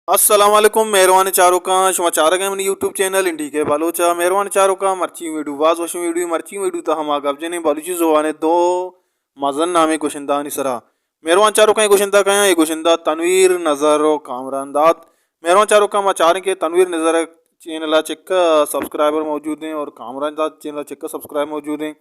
السلام علیکم مہروانیں چاروکاں، شما چارگ ءَ منی یوٹیوب چینل این ڈی کے بلوچ ءَ۔ مہروانیں چاروکاں، مرچی ویڈیو باز وشیں ویڈیو، مرچی ویڈیو تہا ما گپ جنیں بلوچی زبان ءِ دو مزن نامیں گشندہانی سرا۔ مہروان چاروکاں، اے گشندہ کئے اَنت؟ اے گشندہ تنویر نظر و کامران داد۔ مہروان چاروکاں، ما چاریں کہ تنویر نظر ءِ چینل ءَ چکہ سبسکرائبر موجود ایں اور کامران داد چینل ءَ چکہ سبسکرائب موجود ایں۔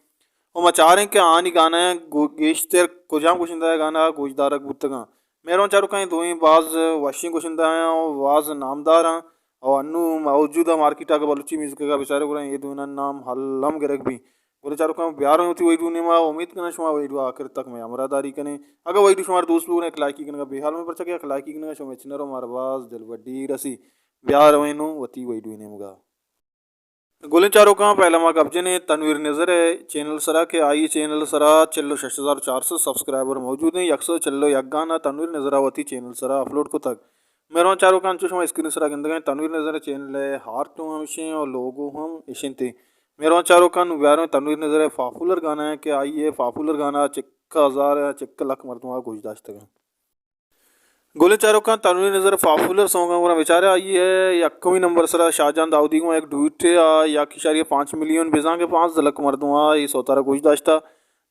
و ما چاریں کہ آنی گانا گو-، گیشتر کجام گشندہ ءِ گانا گوشدارگ بوتگاں۔ مہروان چاروکاں، اے دوئیں باز وشیں گشندہ ایں و باز نامدار ایں و انو موجودہ مارکیٹ ءَ اگہ بلوچی میوزک ءَ بچارے گڑا اے دوئینانی نام الم گرگ بی۔ گلیں چاروکاں، بیاراں وتی ویڈیو نیما، امید کناں شما ویڈیو آخر تک مئے ہمراہ داری کنیں۔ اگہ ویڈیو شمارا دوست بوت، یک لائکی کنگا بے حال مہ، پرچا کہ یک لائکی کنگا شمئے چنر و مارا باز دلبڈی رسی۔ بیاراں نوں وتی ویڈیو نیمگا۔ گلیں چاروکاں، پہلا ما گپ جنیں تنویر نظر ءِ چینل سرا کہ آئی چینل سرا چل و شش ہزار چار سد سبسکرائبر موجود ایں۔ یک سد چل و یک گانا تنویر نظر ءَ وتی چینل سرا اپلوڈ کتگ۔ مہروان چاروکاں، انچو شما اسکرین سرا گندگا ایں، تنویر نظر ءِ چینل ءِ ہارٹ ہم اشیں اور لوگو ہم اشیں تے۔ مہروان چاروکاں، نوں بیاریں تنویر نظر ءِ پاپولر گانا کہ آئی ءِ پاپولر گانا چکہ ہزار، چکہ لکھ مردماں گوش داشتگاں۔ گلیں چاروکاں، تنویر نظر ءِ پاپولر سانگاں گڑا بچارے، آئی ءِ یکمی نمبر سرا شاہجان داؤدی گوں یک ڈویٹے آ یک اشاریہ پانچ ملین، بزاں کہ پانزدہ لکھ مردماں اے سوتارا گوش داشتہ۔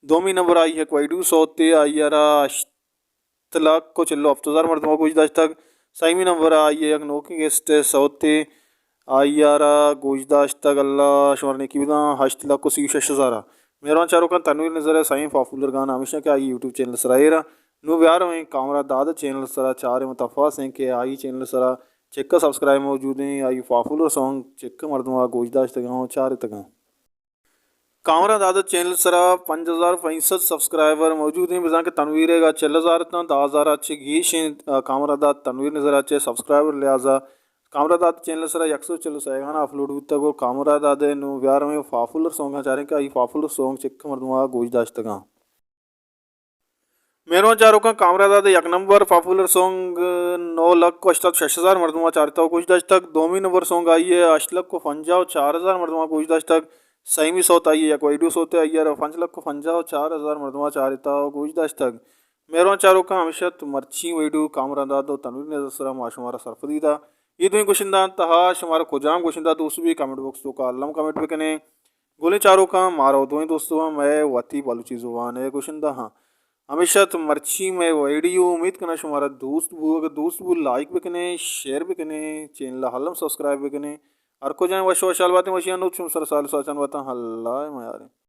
دومی نمبر آئی ءِ یک ویڈیو سوتے، آئی ءَ را ہشت لکھ و چل و ہفت ہزار مردماں گوش داشتگ۔ سیمی نمبر آئی ءِ یک نوکیں گیسٹ سوتے، آئی ءَ را گوش داشتگ، اللہ شمارا نیکی بداں، ہشت لکھ و سی و شش ہزار۔ مہروان چاروکاں، تنویر نظر ءِ سئیں پاپولر گانا ہمیش ایں کہ آئی یوٹیوب چینل سرا ایر ایں۔ نوں بیاراں کامران داد چینل سرا چاریں، متفاس ایں کہ آئی چینل سرا چکہ سبسکرائب موجود ایں، آئی پاپولر سانگ چکہ مردماں گوش داشتگاں و چارتگاں۔ کامران داد چینل سرا پنچ ہزار پنچ سد سبسکرائبر موجود ایں، بزاں کہ تنویر ءَ چل ہزار تاں، دہ ہزار ءَ چہ گیش ایں۔ آ، کامران داد تنویر نظر ءَ چہ سبسکرائبر لحاظا کامران داد چینل سرا یک سد چل و سئے گانا اپلوڈ بوتگ و کامران داد ءِ نوں بیاراں پاپولر سانگاں چاریں کہ آئی پاپولر سانگ چکہ مردماں گوش داشتگاں۔ مہروان چاروکاں، کامران داد ءِ یک نمبر پاپولر سانگ نو لکھ و ہشتاد و شش ہزار مردماں چارتہ و گوش داشتگ۔ دومی نمبر سانگ آئی ءِ ہشت لکھ و پنجاہ و چار ہزار مردماں گوش داشتگ۔ سیمی سوت آئی ءِ یک ویڈیو سوتے، آئی ءَ را پنچ لکھ و پنجاہ و چار ہزار مردماں چارتہ و گوش داشتگ۔ مہروان چاروکاں، ہمیش ات مرچی ویڈیو کامران داد و تنویر نظر سرا، ما شمارا سرپدی دا۔ اے دوئیں گشندہاں تہا شمارا کجام گشندہ دوست بی، کمنٹ باکس توکا الم کمنٹ بکنیں۔ گلیں چاروکاں، مارا و دوئیں دوست باں مئے وتی بلوچی زبان ءِ گشندہاں۔ ہمیش ات مرچی مئے ویڈیو، امید کناں شمارا دوست بو، اگہ دوست بو لائک بکنیں، شیئر بکنیں، چینل ءَ الم سبسکرائب بکنیں۔ ہر کجائیں وش وشحال باتیں، وشیانی نود شمئے سرا سال ساچان باتاں، اللہ ءِ میاریں۔